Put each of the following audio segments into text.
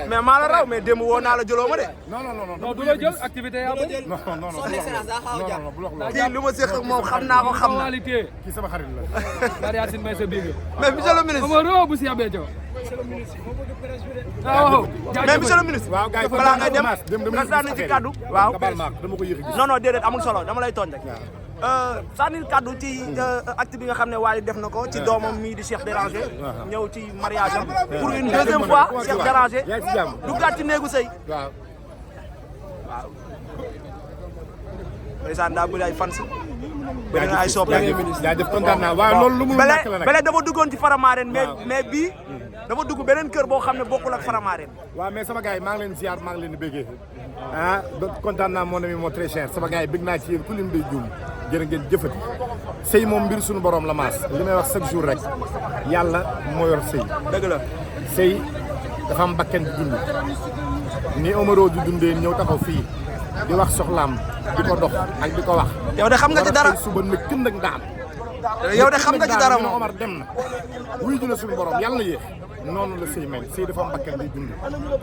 mais maa la raw mais démb woo naa la jëloo ma de. non du la jël activité yaa bëri. kii lu ma séq ak moom xam naa ko xam na. kii sama xarit la. mais monsieur le ministre. Omaro bu si yabee jo. mais monsieur le ministre. waaw gars yi balaa ngay dem nga sànni ci kaddu. waaw dama ko yëg. non déedéet amul solo dama lay tooñ rek. sànnil kaddu ci acte bi nga xam ne Wally def na ko ci doomam mii di Cheikh Déranger. ñëw ci mariage am pour une deuxième fois Cheikh Déranger. duggaat ci néegu sëy. waaw. ndeysaan daa bëri ay fans. bëri na ay soppe. jaajëf kontaan naa waaw loolu lu mu nekk la nag. bele dafa duggoon ci Faramareen mais bii dafa dugg beneen kër boo xam ne bokkul ak Faramareen. waaw mais sama gars yi maa ngi leen ziar maa ngi leen di béggee kontaan naa mon ami mon très cher sama gars yi bég naa ci yéen ku lim day juum jërë ngeen jëfati sëy moom mbir suñu borom la maas li may wax chaque jour rek yàlla moo yor sëy dëgg la sëy dafa am bakken di dund ni Omaro di dundee ñëw taxaw fii di wax soxlaam di ko dox ak di ko wax. yow de xam nga ci dara suba nag kën nag daan. yow de xam nga ci dara moom Omar dem na wuy ji na suñu borom yàlla na yéex noonu la sëy mel sëy dafa am bakkan di dund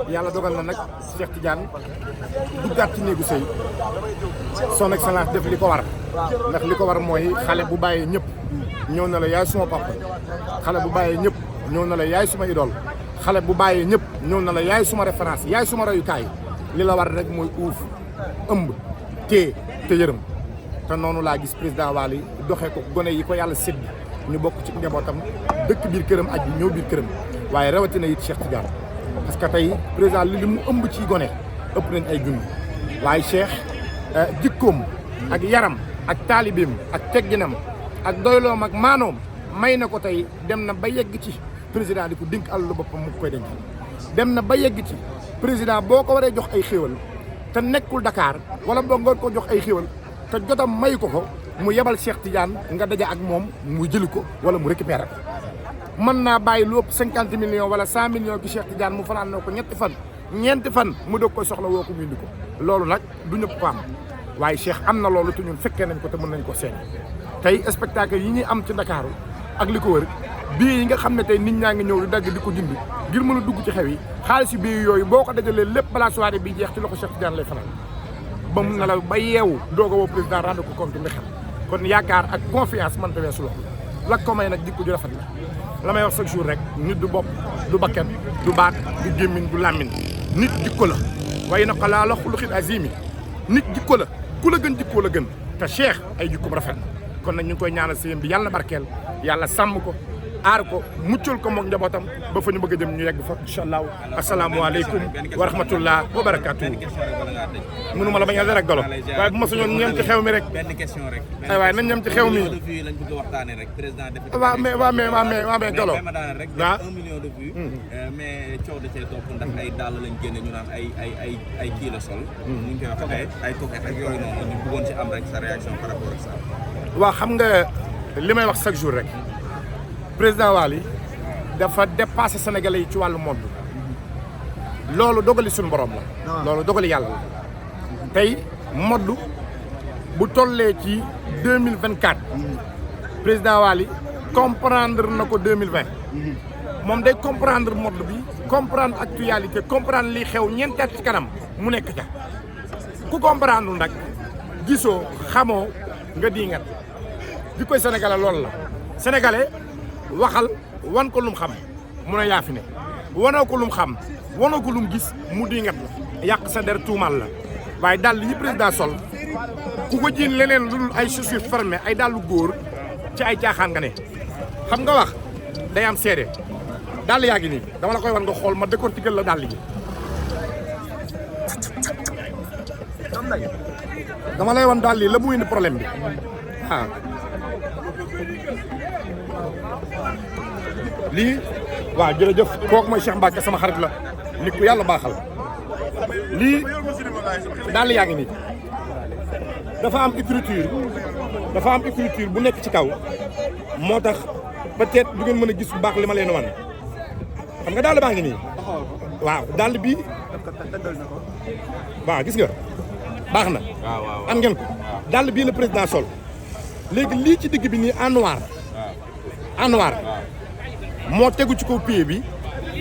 yàlla dogal na nag Cheikh Tidiane duggaat ci néegu sëy son excellence def li ko war ndax li ko war mooy xale bu bàyyee ñëpp ñëw na la yaay suma papa xale bu bàyyee ñëpp ñëw na la yaay suma idole xale bu bàyyee ñëpp ñëw na la yaay suma référence yaay suma royukaay li la war rek mooy uuf ëmb te yërëm te noonu laa gis président Wally doxee ko gone yi ko yàlla sédd ñu bokk ci njabootam dëkk biir këram aj bi ñëw biir këram waaye rawatina it Cheikh Tidiane parce que tey président li mu ëmb ci gone ëpp nañ ay junni waaye Cheikh jikkoom ak yaram ak taalibeem ak tegginam ak doyloom ak maanoom may na ko tey dem na ba yegg ci président di ko dénk alalu boppam mu koy denc dem na ba yegg ci président boo ko waree jox ay xéwal te nekkul Dakar wala boo nga ko jox ay xéwal te jotam may ko mu yebal Cheikh Tidiane nga daje ak moom mu jëli ko wala mu récupéré ko mën naa bàyyi lu ëpp 50 millions wala 100 millions ki Cheikh Tidiane mu fanaan ko ñeenti fan mu doog koy soxla woo ko mu indi ko loolu nag du ñëpp ko am waaye Cheikh am na loolu te ñun fekkee nañ ko te mën nañ ko seen tey spectacle yi ñuy am ci Ndakaaru ak li ko wër bii yi nga xam ne tey nit ñaa ngi ñëw di dagg di ko jënd ngir mën a dugg ci xew yi xaalis yu bii yooyu boo ko dajalee lépp balaa soirée bi jeex ci loxo Cheikh Tidiane lay fanaan ba mun na la ba yeewu doog a woo président rendre ko compte nga xam kon yaakaar ak confiance man ta weesu loolu la ko may nag jikko ju rafet la may wax chaque jour rek nit du bopp du bakken du baat du gémmiñ du làmmiñ nit jikko la waaye nag laa la xuluxit azimi nit jikko la ku la gën jikkoo la gën te Cheikh ay jikkoom rafet kon nag ñu ngi koy ñaanal sëyam bi yàlla na barkeel yàlla sàmm ko aar ko muccal ko moog njabootam ba fa ñu bëgg a jëm ñu yegg fa incha allah asalaamualeykum wa rahmatullah wa barakaatu. mënuma la bañ a dara galo waaye bu ma soñoon ñeem ci xew mi rek. benn question rek. ay waay nañ ñeem ci xew mi. lañ bëgg a waxtaanee rek président def. waaw mais galo. waaw 1 million de vues. mais coow da cee topp ndax ay dàll lañ génne ñu naan ay kii la sol. ñu ngi koy waxee ay coquette ak yooyu noonu ñu bëggoon ci am rek sa réaction par rapport ak ça. waaw xam nga li may wax chaque jour rek. président Wally dafa dépassé Sénégalais yi ci wàllu mode loolu dogali suñu borom la. loolu dogali yàlla la. tey mode bu tollee ci 2024. président Wally comprendre na ko 2020. moom day comprendre mode bi comprendre actualité comprendre li xew ñeenti at ci kanam mu nekk ca ku comprendre nag gisoo xamoo nga diingat di koy sénégalais loolu la sénégalais. waxal wan ko lum xam mun a yaafi ne wanoo ko lum xam wanoo ko lum gis mu dingat la yàq sa der tuumal la waaye dàll yi président sol ku ko jiin leneen lu dul ay chaussures fermées ay dàllu góor ci ay caaxaan nga ne xam nga wax day am seede dàll yaa ngi nii dama la koy wan nga xool ma décortiquer la dàll yi dama lay wan dàll yi la mu indi problème bi waaw lii waaw jërëjëf kooku mooy Cheikh Mbacke sama xarit la nit ku yàlla baaxal lii daal yaa ngi nii dafa am écriture bu nekk ci kaw moo tax peut-être du ngeen mën a gis bu baax li ma leen wan xam nga daal baa ngi nii waaw daal bi waaw gis nga baax na am ngeen ko daal bii la président sol léegi lii ci digg bi nii en noir moo tegu ci kaw pied bi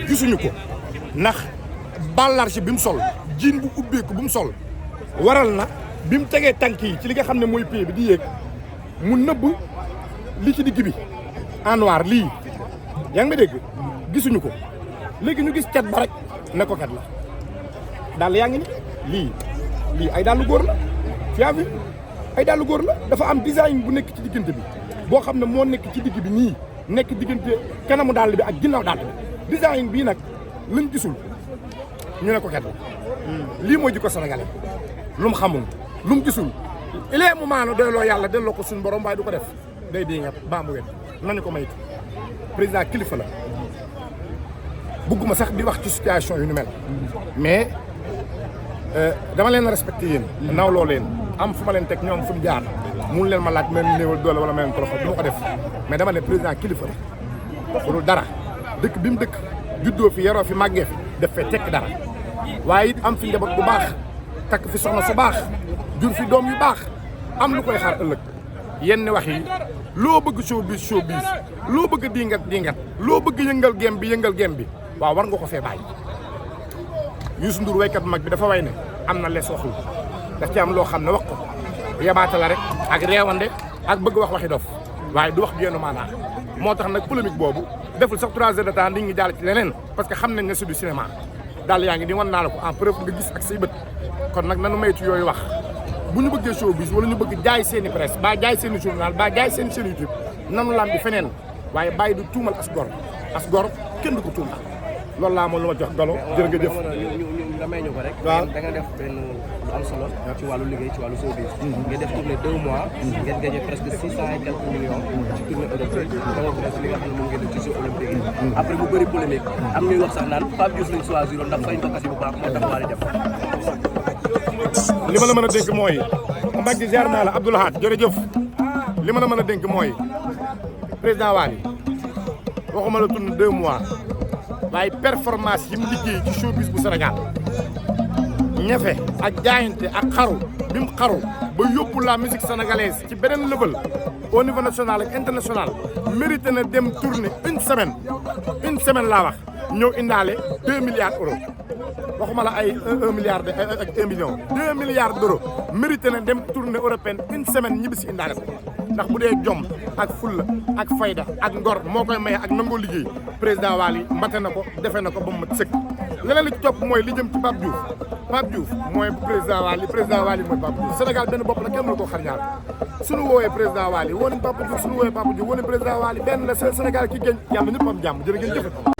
gisuñu ko ndax ballarge bi mu sol jiin bu ubbeeku bu mu sol waral na bi mu tegee tànk yi ci li nga xam ne mooy pied bi di yéeg mu nëbb li ci digg bi en noir lii yaa ngi ma dégg gisuñu ko léegi ñu gis cat ba rek ne ko kat la daal yaa ngi ni lii ay daalu góor la yaa ngi ay daalu góor la dafa am design bu nekk ci diggante bi boo xam ne moo nekk ci digg bi nii nekk diggante kanamu dàll bi ak ginnaaw dàll bi design bii nag lañ gisul ñu ne ko kat la lii mooy jikko sénégalais lu mu xamul lu mu gisul il est moment na doyloo yàlla delloo ko suñu borom waaye du ko def day di nga baa mu wet nañu ko maytu président kilifa la bugguma sax di wax ci situation yu ni mel mais dama leen respecté yéen nawloo leen am fu ma leen teg ñoom fu mu jaar mun leen ma laaj même néewal doole wala même toroxal du ma ko def mais dama ne président kilifa la pour dara dëkk bi mu dëkk juddoo fi yaroo fi màggee fi def fee tekk dara waaye it am fi njaboot bu baax takk fi soxna su baax jur fi doom yu baax am lu koy xaar ëllëg yenn wax yi loo bëgg showbiz loo bëgg dingat loo bëgg yëngal gem bi waaw war nga ko fee bàyyi Youssou Ndour waykat bu mag bi dafa way ne am na lees waxul daf ci am loo xam ne wax ko yabaata la rek ak reewande ak bëgg wax waxi dof waaye du wax génn maanaam moo tax nag polémique boobu deful sax 3 heures de temps nit ñi jàll ci leneen parce que xam nañ ne c'est du cinéma daal yaa ngi di wan naa la ko en preuve nga gis ak say bët kon nag nanu maytu yooyu wax bu ñu bëggee showbiz wala ñu bëgg jaay seeni presse ba jaay seeni journal ba jaay seeni chaîne YouTube nanu lam bi feneen waaye bàyyi du tuumal as gor kenn du ko tuumal loolu laa moom lu ma jox galo jërëjëf nga may ñu ko rek. waaw da nga def benn lu am solo ci wàllu liggéey ci wàllu showbiz. nga def tournée 2 mois. ngeen gagné presque 600 et quelques millions ci tournée européenne dama ko def li nga xam ne moom ngeen def ci jeux olympiques yi. après mu bëri polémique am ñuy wax sax naan Pape Diouf lañ choisir ndax fay ko kasi bu baax moo tax waa def. li ma la mën a dénk mooy Mbacke ziar naa la Abdoulahat jërëjëf li ma la mën a dénk mooy président Wally waxuma la tournée 2 mois waaye performance yi mu liggéey ci showbiz bu Sénégal ñefe ak jaayante ak xaru bi mu xaru ba yóbbu la musique sénégalaise ci beneen level au niveau national ak international mérité na dem tourner une semaine laa wax ñëw indaale 2 milliards euros waxuma la ay 1 milliard ak 1 million 2 milliards d'euros mérité na dem tournée européenne une semaine ñibbi si indaale ko ndax bu dee jom ak fulla ak fayda ak ngor moo koy maye ak nangoo liggéey président Wally mbate na ko defe na ko ba mu mat sëkk leneen li ci topp mooy li jëm ci Pape Diouf mooy président Wally mooy Pape Diouf Sénégal benn bopp la kenn mënu koo xar ñaar suñu woowee président Wally woo nañ Pape Diouf suñu woowee Pape Diouf woo nañ président Wally benn la Sénégal ki gën yàlla ñëpp am jàmm jërë ngeen jëf